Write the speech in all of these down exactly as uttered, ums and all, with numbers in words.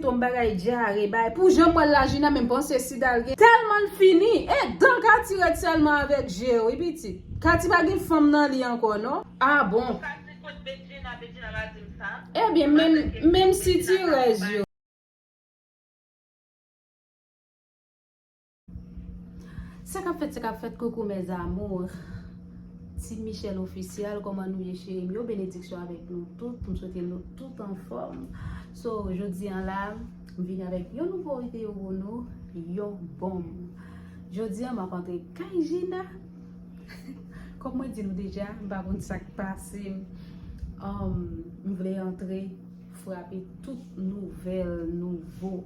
Ton bagay dyare, bay. Pou jan m wè l la, Jina menm panse sida l gen. Tèlman l fini. E dan Kati ret sèlman avèk je yo, wi pitit. Kati pa gen fanm nan li ankò, non? Ah bon. Kati kot Bedjina, Bedjina pa di m sa. Ebyen, menm, menm sitirèz yo. Sa k ap fèt, sa k ap fèt, coucou mes amours. Team Michelle Officiel, kòman nou ye, cheri m yo? Benediksyon avèk nou tout. M swete nou tout anfòm. So, jodi an la, m vini avèk yon nouvo videyo pou nou, yon bonm. Jodi an, m ap antre kay Jina. Kòm mwen di nou deja, m pa konn sa k pase m. Um, m vle antre frape tout nouvèl nouvo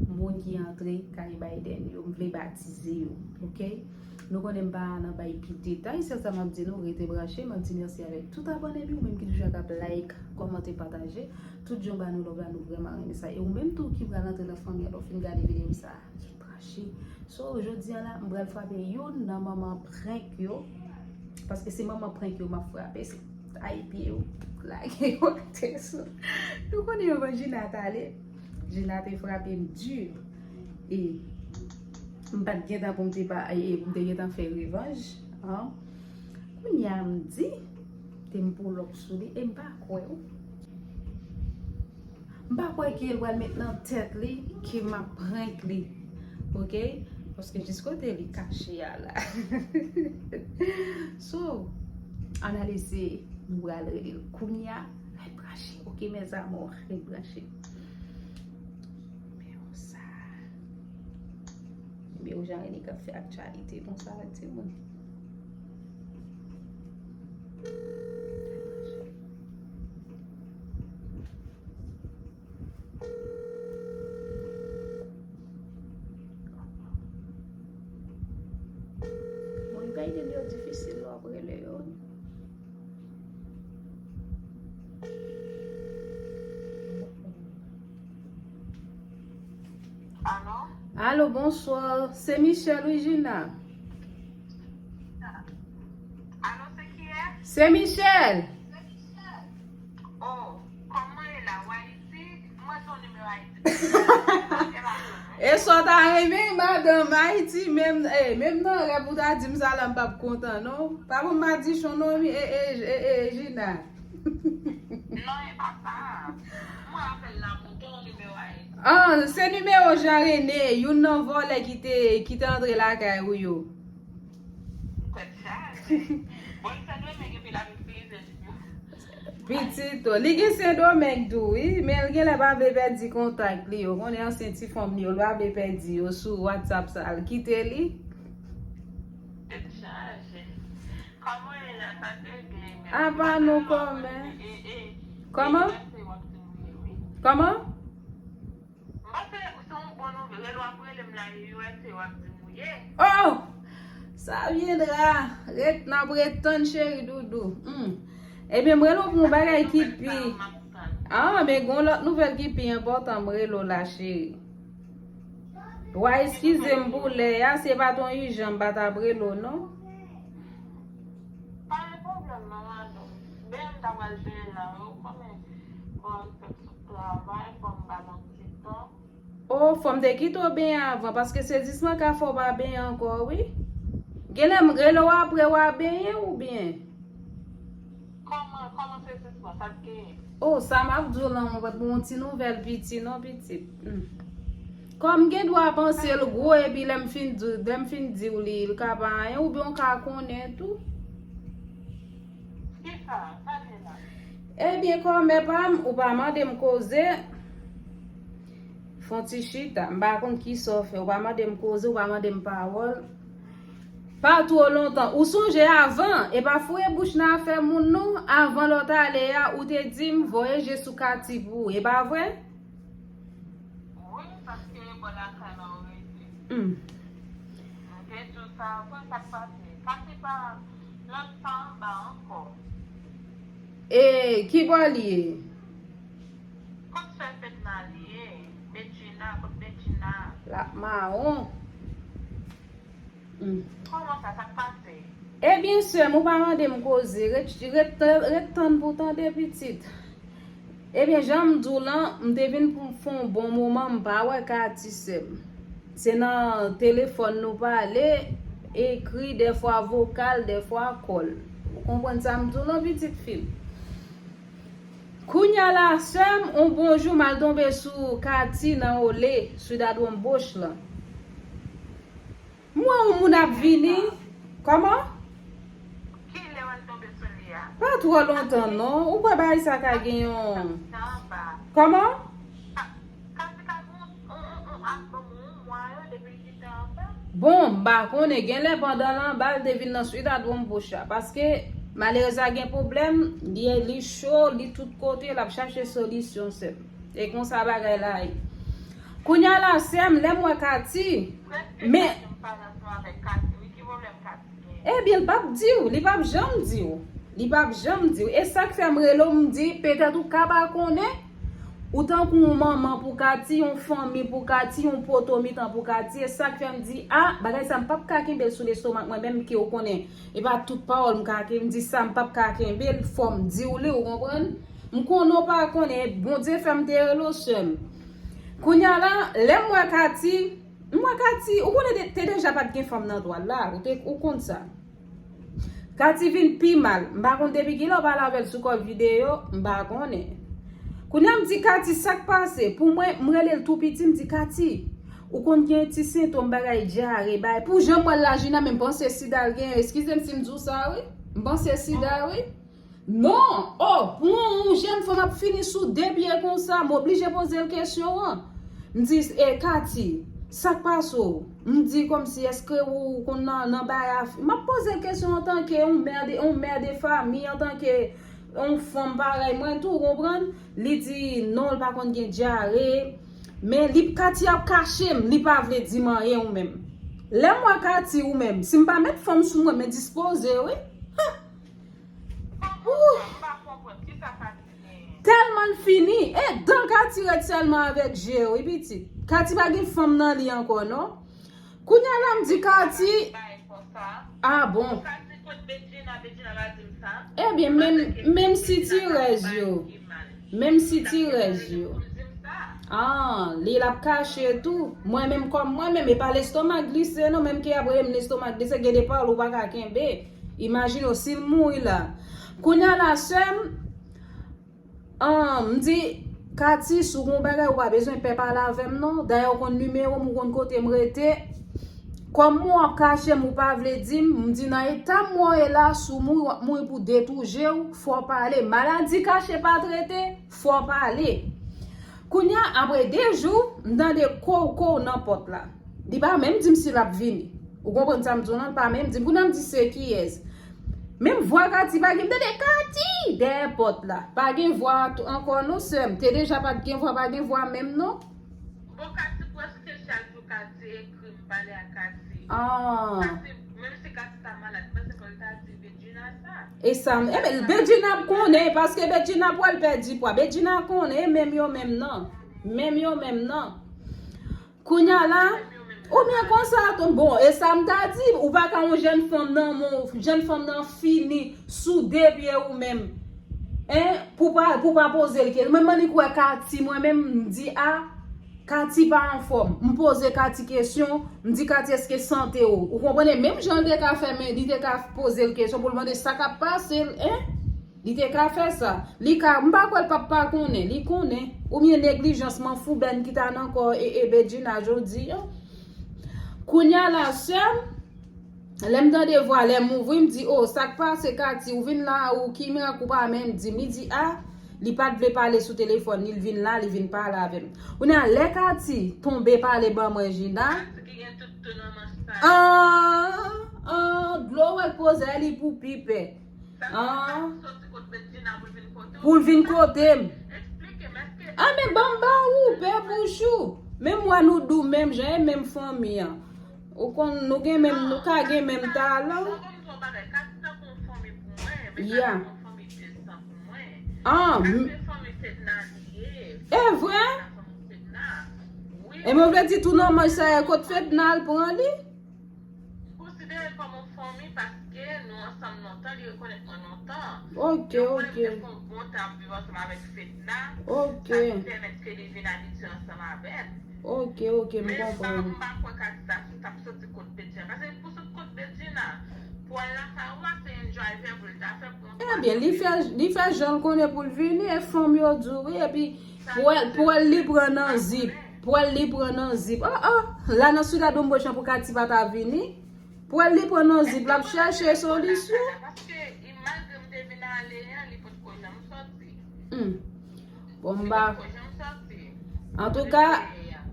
moun ki antre kay Biden yo. M vle batize yo, oke? Nou konnen m pa nan bay pi detay, sèl sa m ap di nou, rete branche. M ap di mèsi avèk tout abòne m yo, ou menm ki toujou ap like, kòmante, pataje. Tout jan ba nou love la, nou vrèman renmen sa. E ou menm tou ki pral antre nan fanmi an, lè w fin gade videyo sa, rete branche. So, jodi an la, m pral frape youn nan manman prank yo. Paske se manman prank yo m ap frape. Se taye pye yo, lage yo atè sou. Nou konnen yo ban Jina t ale. Jina te frape m di. E m pa t gentan pou m te pa, e, e pou m te gentan fè revanj. An. Kounye a m di, te m pull up sou li, e m pa kwè, wi. M pa kwè ke l pral met nan tèt li ke m ap prank li. Oke? Paske jis kote li kache a la. So, ann al eseye. Nou pral rele l kounye a. Rete branche. Oke, mes amours, rete branche. Nimewo sa. Nimewo Jean René k ap fè aktyalite konsa, timoun. Moun Biden yo difisil lè w ap rele yo. Alo? Alo, bonswa. Se Michelle, wi, Jina. Alo, se kiyès? Se Michelle. Oh, kòman ye la? Ou Ayiti? Mwen se yon nimewo Ayiti. E sa w ta renmen, madanm? Ayiti, menm, eh, menm nan rèv ou ta di m sa la, m p ap kontan, non. Pa pou madichon, non, mi, eh, eh, eh, eh, Jina. Non, e pa sa. Mwen apèl la pou ton nimewo Ayiti. Ah, se nimewo Jean René, youn nan vòlè ki te, ki te antre lakay ou yo. Tèt chaje. Bon, li Sendomeng epi l ap itilize nimewo. Pitit, oh, li gen Sendomeng tou, wi, men l genlè pa vle pèdi kontak li yo. Konnen ansyen ti fanm li yo, l pa vle pèdi yo sou WhatsApp sa, l kite li. Tèt chaje. Kòman ye la, sa te regle, men. Apa nou kòmè. E, e, e, kòman? U S A w ap di mouye, wi. Kòman? M panse se yon bon nouvèl. Lè w ap rele m la, e U S A w ap di mouye. Oh! Ça viendra. Ret, n ap ret tann, cheri doudou. Hmm. Ebyen, m rele w pou yon bagay ki pi. Ah, men gen yon lòt nouvèl ki pi enpòtan, m rele w la, cheri. Wa eskize m pou lè a, si se pa t yon ijan, m pa t ap rele w, non. Pa gen pwoblèm, non, madanm. Byen, m ta pral benyen la, wi, ou konnen, bon, m fèk sot travay, fò m ba l yon ti tan. Oh, fò m te kite w benyen avan, paske se jis mwen ka fè w pa benyen ankò, wi. Genlè m rele w apre w a benyen oubyen? Kòman, kòman se jis mwen, sa k genyen? Oh, sa m ap di w lan, mwen pa t gen yon ti nouvèl piti non, pitit. Hmm. Kòm gen dwa panse l gwo, epi lè m fin di, lè m fin di w li, l ka pa anyen, oubyen w ka konnen tou. Kisa? Sa gen la? Ebyen, kòmè pa m, ou pa mande m koze. Fè yon ti chita. M pa konn kisa w fè. Ou pa mande m koze, ou pa mande m pawòl. Pa twò lontan. Ou sonje avan, e pa foure bouch nan afè moun non, avan lè w t ale a, ou te di m voye je sou Kati pou ou, e pa vre? Wi, paske bò lakay la ou rete. Hmm. M te di w sa avan, sa k pase? Kati pa lòt pa anba ankò. E ki bò li ye? Kot sè Fedna li ye? Bedjina, kot Bedjina? L ap mawon. Hmm. Kòman sa, sa k pase? Ebyen, sè m, ou pa mande m koze. Ret, ret, ret tann pou w tande, pitit. Ebyen, jan m di w lan, m te vin pou m fè yon bon moman, m pa wè Katy, sè m. Se nan telefòn nou pale, ekri, dèfwa vokal, dèfwa kòl. Ou konprann sa m di w lan, pitit fi m? Kounye a la, sè m, yon bon jou, m al tonbe sou Katy nan Olé, Ciudad Wonbosch lan. M wè yon moun ap vini. Kòman? Kilè w al tonbe sou li a? Pa twò lontan, non. Ou kwè bagay sa ka gen yon... Kòman? Katy ka gen yon, yon, yon, yon album yon mwa yo depi l kite anba. Bon, m pa konnen. Genlè pandan l anba, l te vin nan Ciudad Wonbosch a. Paske, malerèz la gen pwoblèm, li, li cho, li tout kote, l ap chache solisyon, sè m. E konsa bagay la ye. Kounye a la, sè m, lè m wè Katy, men... Ebyen, l p ap di w, li p ap janm di w. Li p ap janm di w. E sa k fè m rele w, m di, petèt ou ka pa konnen, ou tankou yon manman pou Katy, yon fanmi pou Katy, yon poto mitan pou Katy. E sa k fè m di, a, bagay sa m p ap ka kenbe l sou lestomak mwen menm, ke w konnen. E pa tout pawòl m ka kenbe, m di sa m p ap ka kenbe l, fò m di w li, ou konprann? M konnen w pa konnen, Bondye fè m te rele w, sè m. Kounye a la, lè m wè Katy, m wè Katy, ou konnen te, te deja pa t gen fanm nan twal la, ou te, ou konn sa. Katy vin pi mal. M pa konn depi kilè w pale avè l sou kòl videyo, m pa konnen. Kounye a m di, Katy, sa k pase? Pou mwen, m rele l tou piti, m di, Katy, ou konn gen ti sentòm bagay dyare, bay. Pou jan m wè l la, Jina, men m panse sida l genyen. Eskize m si m di w sa, wi. M panse sida, wi. Non! Oh, pou yon, yon jèn fanm ap fini sou de pye konsa, m oblije poze l kesyon an. M di, e, Katy, sa k pase w? M di kòmsi, èske ou konn nan, nan bay a fi-, m ap poze l kesyon antanke yon mè de, yon mè de fanmi, antanke yon fanm parèy mwen tou, ou konprann? Li di, non, l pa konn gen dyare. Men li, Katy ap kache m, li pa vle di m anyen ou menm. Lè m wè Katy ou menm, si m pa met fanm sou mwen, men dispoze, wi. Tèlman l fini. E dan Katy ret sèlman avèk je yo, wi, pitit. Katy pa gen fanm nan li ankò, non. Kounye a la, m di Katy, a bon. Ebyen, menm, menm sitirèz yo. Menm sitirèz yo. Ah, li l ap kache tou. Mwen menm kòm mwen menm, e pa lestomak glise non, menm ke y ap rele m lestomak glise, gen de pawòl ou pa ka kenbe. Imajine w, si l mouri la. Kounye a la, sè m, ah, m di, Katy, si w gen yon bagay, ou pa bezwen pè pale avè m non. Dayè, ou konn nimewo m, ou konn kote m rete. Kòm w ap kache m, ou pa vle di m, m di nan eta m wè w ye la, si w mouri, w ap mouri pou de twou je w, fò w pale. Maladi kache pa trete, fò w pale. Kounye a, apre de jou, m tande kow kow nan pòt la. Li pa menm di m si l ap vini. Ou konprann sa m di w lan, li pa menm di m. Kounye a m di se kiyès. Menm vwa Katy pa gen, m tande Katy dèyè pòt la. Pa gen vwa tou ankò non, sè m. Te deja pa t gen vwa, pa gen vwa menm non. Bon, Katy, prèske chak jou Katy ekri m, pale a Katy. Ah. Katy, menm si Katy ta malad, m panse fò l ta di Bedjina sa. E sa, e men, Bedjina ap konnen, paske Bedjina ap wè l pèdi pwa. Bedjina konnen, e menm yo menm nan. Menm yo menm nan. Kounye a la, oubyen konsa tou, bon, e sa m ta di, ou pa ka yon jèn fanm nan, yon jèn fanm nan fini sou de pye ou menm. Hein? Pou pa, pou pa poze l kesyon. Menm annik wè Katy, mwen menm, m di, a, Katy pa anfòm. M poze Katy kesyon, m di, Katy, èske sante w? Ou konprann? Menm jan l te ka fè, men li te ka poze l kesyon pou l mande sa k ap pase l, hein? Li te ka fè sa. Li ka, m pa kwè l p ap pa konnen. Li konnen. Oubyen neglijans manfouben ki ta nan kò e, e Bedjina jodi a. Kounye a la, sè m, lè m tande vwa, lè m ouvri, m di, o, sa k pase, Katy, ou vin la, ou ki mirak ou pa menm di m? Li di, a, li pa t vle pale sou telefòn, li vin la, li vin pale avè m. Kounye a, lè Katy tonbe pale ban mwen, Jina, an, an, dlo wè k poze li pou pipè. Ah. Pou l vin kote m. Ah, men ban m ba ou, pè bouch ou. Menm wè nou dou menm jan, e menm fanmi an. Ou konn, nou gen menm, nou ka gen menm talan. Ya. Ah, e vre? E mwen vle di tou nan manch sa, e kot Fedna al pran li? Konsidere l kòm yon fanmi paske nou Ansanm lontan, li rekonèt mwen lontan. Ok, ok. Yo konnen m te fè yon bon tan ap viv ansanm avèk Fedna. Ok. Sa ki pèmèt ke li vin abitye ansanm avè m. Ok, ok, m konprann. Men m pa, m pa kwè Katy ta sot, ap soti kot Bedjina. Paske pou sot kot Bedjina, pou al lakay ou a, se yon driver pou l ta fè pou yon twa jou. Ebyen, li fè, li fè jan l konnen pou l vini, e fanm yo di w, wi, epi pou èl, pou èl li pran nan zip. Pou èl li pran nan zip. Oh, oh, la nan Ciudad Bombochon pou Katy pa ta vini. Pou èl li pran nan zip, l ap chèche solisyon. Paske, malgre m te vin ale a, li potko janm soti. Hmm. Bon, m pa. Antouka,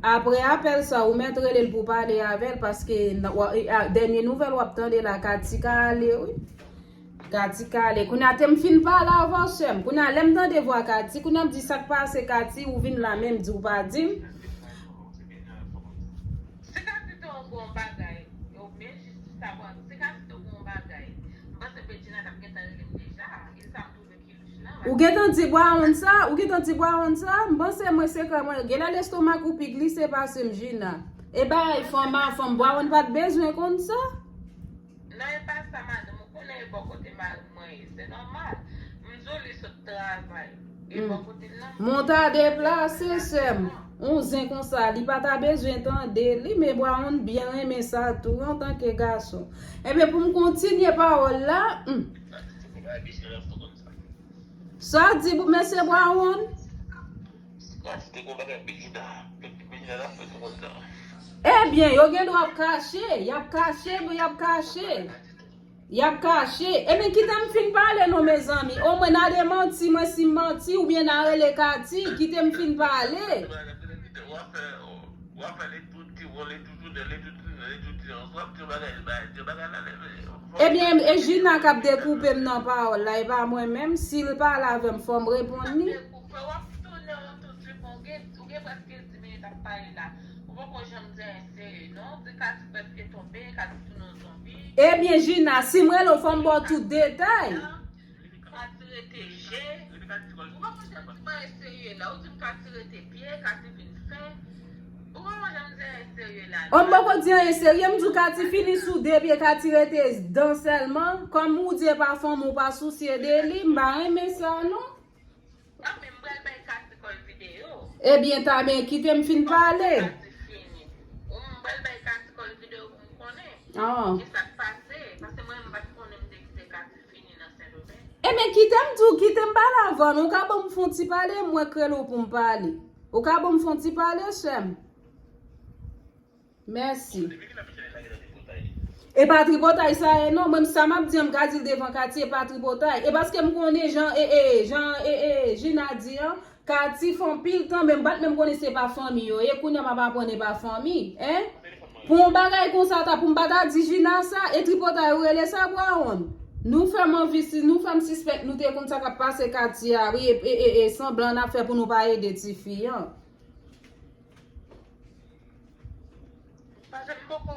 apre apèl sa, ou mèt rele l pou pale avè l, paske dènye nouvèl w ap tande la, Katy ka ale, wi. Katy ka ale. Kounye a te m fin pale avè w, sè m. Kounye a, lè m tande vwa Katy, kounye a m di, "Sa k pase, Katy?" Ou vin la menm, di w pa di m. Si Katy te yon bon bagay, yo byen jis sa, bon, si Katy te yon bon bagay, m panse Bedjina t ap gentan rele m deja. Ou gentan di Bwawonn sa? Ou gentan di Bwawonn sa? M panse mwen sekrè mwen. Genlè lestomak ou pi glise pase m, Jina. E bagay fanm a fanm, Bwawonn pa t bezwen konn sa? Non, e pa sa, madanm. Ou konnen e bò kote mari m mwen ye. Se nòmal. M di w li sot travay. E bò kote l nan. Men w ta deplase, sè m. Yon zen konsa, li pa ta bezwen tande li, men Bwawonn byen renmen sa tou, antanke gason. Ebyen, pou m kontinye pawòl la, hmm. Sa di pou mesye Bwawonn? Ebyen, yo gen dwa ap kache, y ap kache, y ap kache. Y ap kache. Ebyen, kite m fin pale non, mezanmi. Omwen n a demanti mwen si m manti, oubyen n a rele Katy, kite m fin pale. Ebyen, e Jina k ap dekoupe m nan pawòl la, e pa mwen menm. Si l pale avè m, fò m reponn li. Ou gen prèske dis minit ap pale la. Ou poko janm di anyen serye, non. Di Katy prèske tonbe, Katy tounen yon zonbi. Ebyen, Jina, si m rele w, fò m ba w tout detay. Katy rete je. Ou poko janm di anyen serye la. Ou di m Katy rete pye, Katy vin fen. Ou poko janm di anyen serye la. An m poko di anyen serye, m di w Katy fini sou de pye, Katy rete dan sèlman. Kòm ou di e pa fanm ou pa sousye de li, m pa renmen sa, non. Ebyen, ta men kite m fin pale. Ah. Ebyen, kite m di w, kite m pale avè w. Ou ka ban m fon ti pale, mwen k rele w pou m pale. Ou ka ban m fon ti pale, sè m? Mèsi. E pa tripotay sa ye non. Mwen, sa m ap di an, m ka di l devan Katy, e pa tripotay. E paske m konnen jan, e, e, jan, e, e, Jina di an, Katy fè anpil tan, men m pa t menm konnen se pa fanmi yo ye. Kounye a m ap aprann e pa fanmi, en? Pou yon bagay konsa, ta pou m pa ta di Jina sa, e tripotay ou rele sa, Bwawonn? Nou fè m anvi, si nou fè m sispèk, nou te konn sa k ap pase Katy a, wi, e, e, e, e sanblan n ap fè pou nou pa ede tifi an. Paske m poko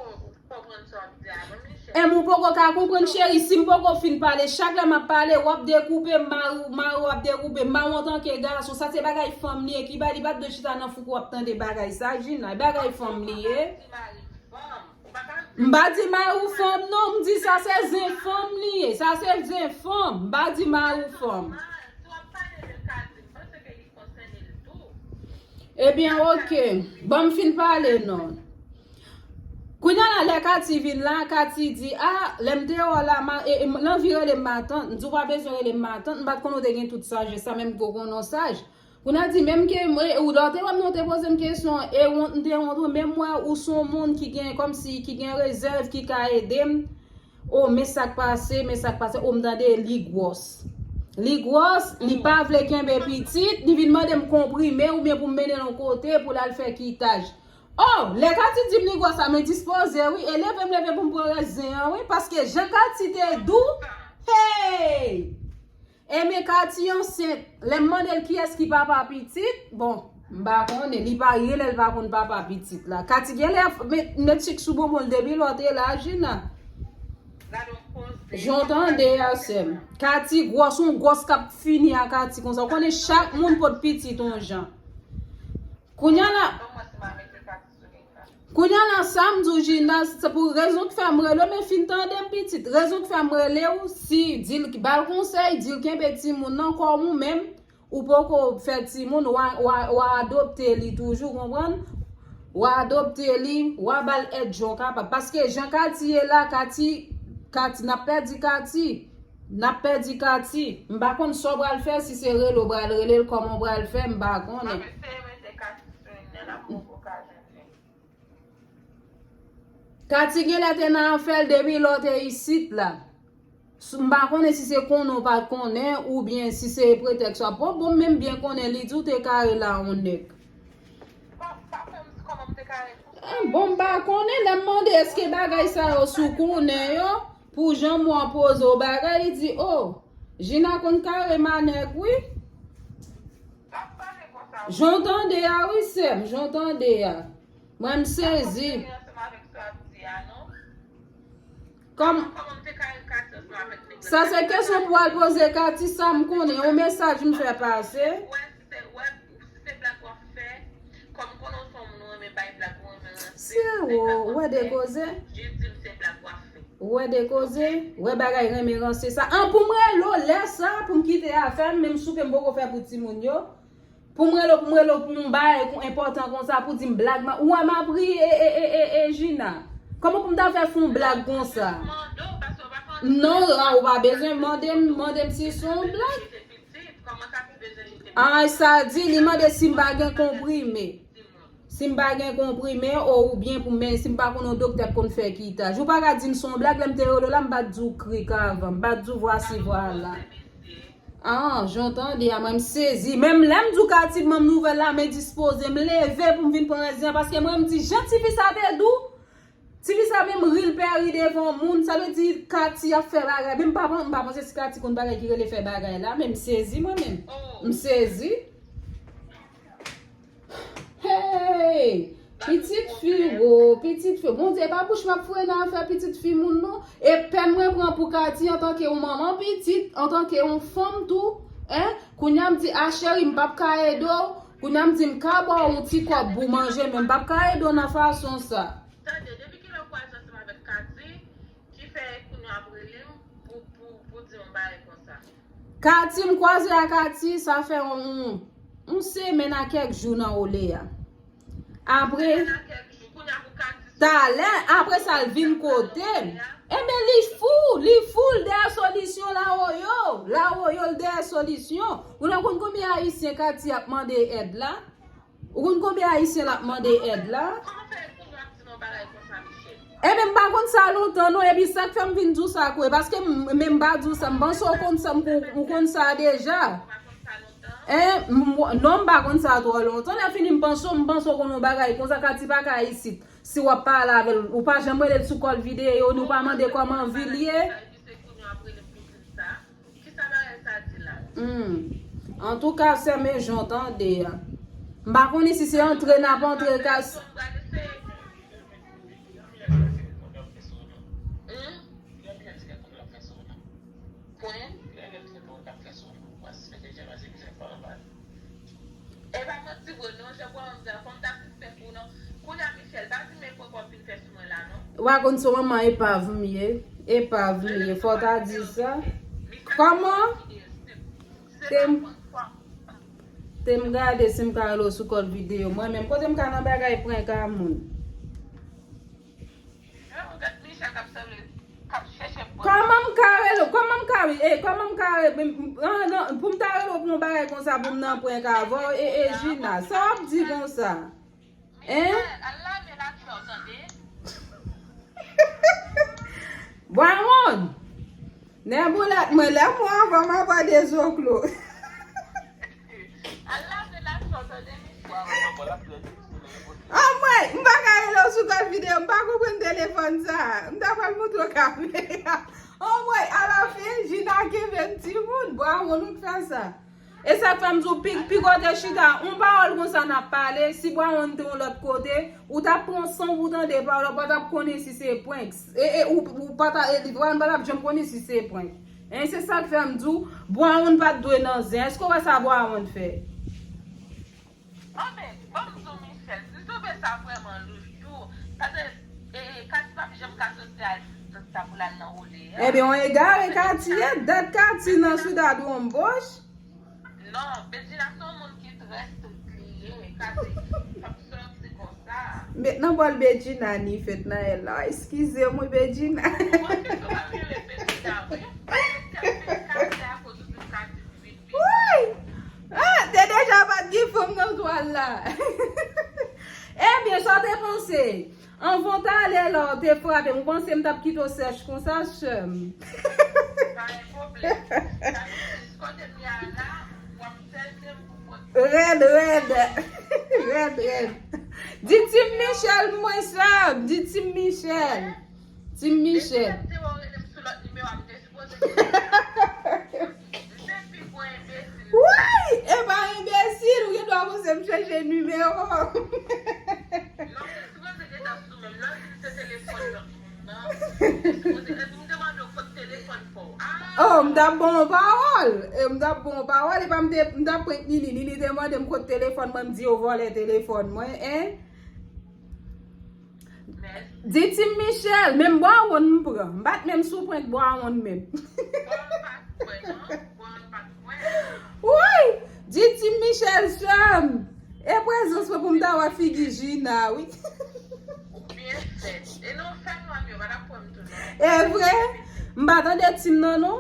konprann sa w ap di a non, Michel. Em, ou poko ka konprann, cheri, si m poko fin pale, chak lè m ap pale, w ap dekoupe m, mari w, mari w ap dekoupe m, mari w antanke gason, sa se bagay fanm li ye, ki ba li pa t dwe chita nan fouko ap tande bagay sa, Jina, bagay fanm li ye. M pa di mari w fanm non, m di sa se zen fanm li ye, sa se zen fanm, m pa di mari w fanm. Ebyen, ok. Ban m fin pale non. Kounye a la, lè Katy vin la, Katy di, a, lè m te wè w la, ma, e, e, m, l anvi rele m matant, m di w pa bezwen rele m matant, m pa t konnen w te gen tout sajès sa, menm ke w konnen w saj. Kounye a di, menm ke, e, ou lè w te wè m non, w te poze m kesyon, e, wont, m te wont, wi, menm wè ou s on moun ki gen, kòmsi, ki gen rezèv, ki ka ede m. O, men sa k pase, men sa k pase. O, m tande li gwòs. Li gwòs, li pa vle kenbe pitit, li vin mande m konprime oubyen pou m mennen l yon kote pou l al fè kitaj. O, lè Katy di m li gwòs la, men dispoze, wi, e leve m leve pou m pran rès zen an, wi, paske jan Katy te dou, hey! Ebyen, Katy ansent. Lè m mande l kiyès ki papa pitit, bon, m pa konnen. Li pa gen lè l pa konn papa pitit la. Katy gen lè met, met sik sou bonbon l depi lè w te la, Jina. Jan w tande a, sè m. Katy gwòs, yon gwòs k ap fini a Katy konsa. Ou konnen chak moun pot pitit yon jan. Kounye a la, Kounye a la, sa m di w, Gina, se pou rezon k fè m rele w, men fin tande m pitit. Rezon k fè m rele w, si di l ba l konsèy, di l kenbe timoun nan kòm ou menm, ou poko fè timoun, w a, w a, w a adopte li toujou, konprann? W a adopte li, w a ba l èd jan w kapab. Paske jan Katy ye la, Katy, Katy, n ap pèdi Katy. N ap pèdi Katy. M pa konn sa w pral fè, si se rele w pral rele l, kòman w pral fè, m pa konnen. Mwen eseye mete Katy sou liy nan, l ap poko ka jwenn li. Katy genlè te nan afè l depi lè w te isit la. S- M pa konnen si se konnen w pa t konnen oubyen si se pretèks w ap pran. Bon, menm byen konnen li di w te kare la yon nèg. Pa, pa fè m di kòman m te kare pou sa. Eh, bon, m pa konnen, lè m mande èske bagay sa yo si w konnen yo, pou jan m wè w poze w bagay, li di, oh, Gina konn kare ma nèg, wi. Pa pale konsa, wi. Jan w tande a, wi, sè m, jan w tande a. Mwen, m sezi. Kòm, sa se kesyon pou al poze Katy, sa m konnen, yon mesaj m fè pase. Se, ou wè de koze. Ou wè de koze, ou wè bagay renmen ranse sa. An, pou m rele w lè sa, pou m kite afè m, menm soupe m poko fè pou timoun yo. Pou m rele w, pou m rele w pou yon bagay kon enpòtan konsa, pou di m blag, ma- ou wè m ap ri, e, e, e, e, e, Gina. Kòman pou m ta fè fè yon blag konsa? Non, a, ou pa bezwen mande m, mande m si se yon blag. Ay, sa di, li mande si m pa gen konprime. Si m pa gen konprime, o, oubyen pou men, si m pa konn yon doktè k konn fè kitaj. Ou pa ka di m se yon blag, lè m te rele w la, m pa t di w krik avan, m pa t di w vwasi vwala. Ah, jan w tande a, mwen m sezi. Menm lè m di w Katy ban m nouvèl la, men dispoze m leve pou m vin pran rès an, paske mwen m di, jan tifi sa te dou, tifi sa menm ri l pè ri devan moun, sa vle di Katy ap fè bagay. Men m pa, m pa panse se Katy konn bagay ki rele fè bagay la, men m sezi mwen menm. M sezi. Hey! Pitit fi, wo, pitit fi. Bondye, e pa bouch m ap foure nan afè pitit fi moun, non. E pèn mwen pran pou Katy antanke yon manman pitit, antanke yon fanm tou. Hein? Kounye a m di, a cheri, m p ap ka ede w. Kounye a m di, m ka ba w yon ti kòb pou w manje, men m p ap ka ede w nan fason sa. Tande, depi kilè w kwaze ansanm avèk Katy, ki fè kounye a ap rele m pou, pou, pou di yon bagay konsa? Katy, m kwaze ak Katy, sa fè yon, yon semèn a kèk jou nan Olè a. Apre, talè, apre sa, l vin kote m. Enben, li fou, li fou, l dèyè solisyon, Lawoyo. Lawoyo, l dèyè solisyon. Ou nan konn konbyen Ayisyen Katy ap mande èd la? Ou konn konbyen Ayisyen l ap mande èd la? Enben, m pa konn sa lontan, non. Epi sa k fè m vin di w sa, kwe. Paske m, men m pa di w sa. M panse w konn sa, m kon- ou konn sa deja. En, m- non, m pa konn sa twò lontan. Lè fini, m panse w, m panse w konn yon bagay konsa, Katy pa ka isit. Si w ap pale avè l, ou pa janm rele l sou kòl videyo, ni w pa mande kòman vi l ye. Hmm. Antouka, sè m, e jan w tande a. M pa konnen si se antre n ap antre kas- E pa manti vre non, jan bwa an m di a, fò m ta fin fè pou w non. Kounye a, Michel, pa di m e pran kòb fin fè sou mwen la non. Ou pa konn se manman epav m ye. Epav m ye, fò w ta di sa. Kòman? Te m, te m gade si m ka rele w sou kòl videyo. Mwen menm, kote m ka nan bagay prank a moun? Kòman m ka rele w? Kòman m ka rele w? Eh, kòman m ka rele w? Ah, non, pou m ta rele w pou yon bagay konsa, pou m nan prank avè w, e, e, Gina, sa w ap di konsa? Hein? Bwawon! Nèboulèt mwen, lè m wè w anvan m ap wè de zoklo. Anmwey, m pa ka rele w sou kòl videyo, m pa konprann telefòn sa. M ta pral montre w kamera. Anmwey, alafen, Gina kenbe m timoun. Bwawon, nou k fè sa. E sa k fè m di w, pi, pi kote chita, yon pawòl konsa n ap pale, si Bwawon te yon lòt kote, ou t ap pran san w pou tande pawòl, ou pa t ap konnen si se prank. E, e, ou, ou pa ta, e, Bwawon pa t ap janm konnen si se prank. Hein, se sa k fè m di w, Bwawon pa t dwe nan zen. Èske w wè sa Bwawon fè? Anben, ban m di w, Michel, si w twouve sa vrèman louch, Paske, e, e, Katy p ap janm ka soti a, sa pou l al nan woule a. Ebyen, yon egare Katy ye, dat Katy nan Ciudad Womboch. Non, Bedjina se yon moun ki trè strik li ye, Katy p ap soti konsa. Met nan bòl Bedjina ni fèt nan èl la. Eskize m wi, Bedjina. Ou wè ke sa pa rele Bedjina, wi. Ou wè ke Katy a koz ou di Katy. Woy! Ah, te deja pa t gen fanm nan twal la. Ebyen, sa w te panse? Anvan w t ale la, w te frape m. Ou panse m t ap kite w sèch konsa, sè m? Pa gen pwoblèm. Sa vle di, kote m ye a la, w ap sèche m pou kote. Rèd, rèd. Rèd, rèd. Di Team Michel pou mwen, sè m. Di Team Michel. Team Michel. Depi lè m te wè w rele m sou lòt nimewo a, m te Woy! E pa enbesil, ou gen dwa panse m chanje nimewo. Non, se sipoze gen dat sou menm. Lè w di se telefòn nan, nan, se sipoze, epi m te mande w kot telefòn pa w. Ah! Oh, m t ap bon pawòl. E m t ap bon pawòl. E pa m te, m t ap prank Nini. Nini te mande m kot telefòn mwen, m di yo vòlè telefòn mwen, en? Di Team Michel, menm bwawon m pran. M pa t menm sou prank bwawon menm. Woy! Di Team Michel, sè m. E prezans mwen pou m ta wè figi Gina, wi. Ou byen fèt. E non, fè nwa m yo, pa t ap pran m tou, non. E vre? M pa tande Team nan, non.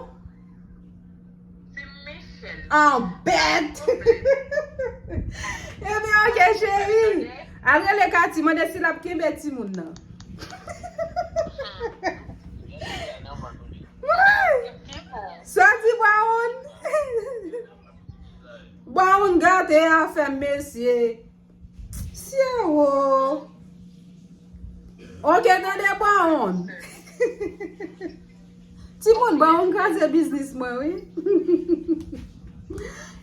Team Michel. An bèt. Ebyen, ok, cheri. Al rele Katy, mande si l ap kenbe timoun nan. Woy! Sa di Brown? Brown gate afè m, mesye. Syewo. Ok, tande Brown. Timoun, Brown kraze biznis mwen, wi.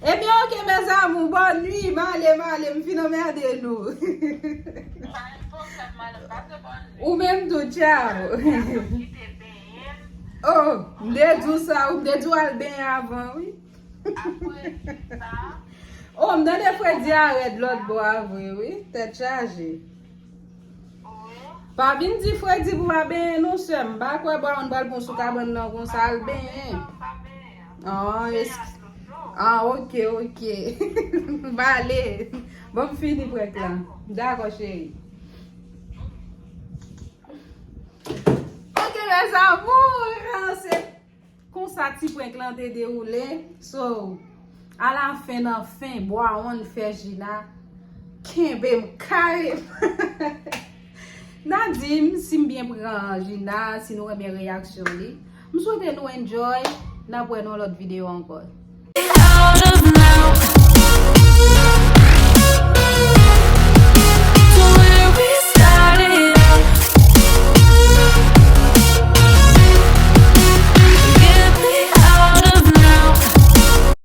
Ebyen, ok, mes amours, bonne nuit. M ale, m ale, m fin anmède nou. Pa gen pwoblèm, madanm, pase bonne nuit. Ou menm tou, ciao. Kite benyen m. Oh, m te di w sa, m te di w al benyen avan, wi. Apre sa. Oh, m tande Fredi a rèd lòt bò a vre, wi. Tèt chaje. Wi. Pa vin di Fredi pou pa benyen non, sè m. M pa kwè Brown pral pran sou kabann nan konsa, al benyen. Ah, es-, ah, ok, ok. M ale. Bon, m fini prank la. Dakò, cheri. Ok, mes amours, se konsa ti prank lan te dewoule. So, alafen, nan fen, Brown fè Gina kenbe m kare. N a di m si m byen pran Gina, si nou renmen reyaksyon li. M swete nou enjoy. N ap wè nan lòt videyo ankò.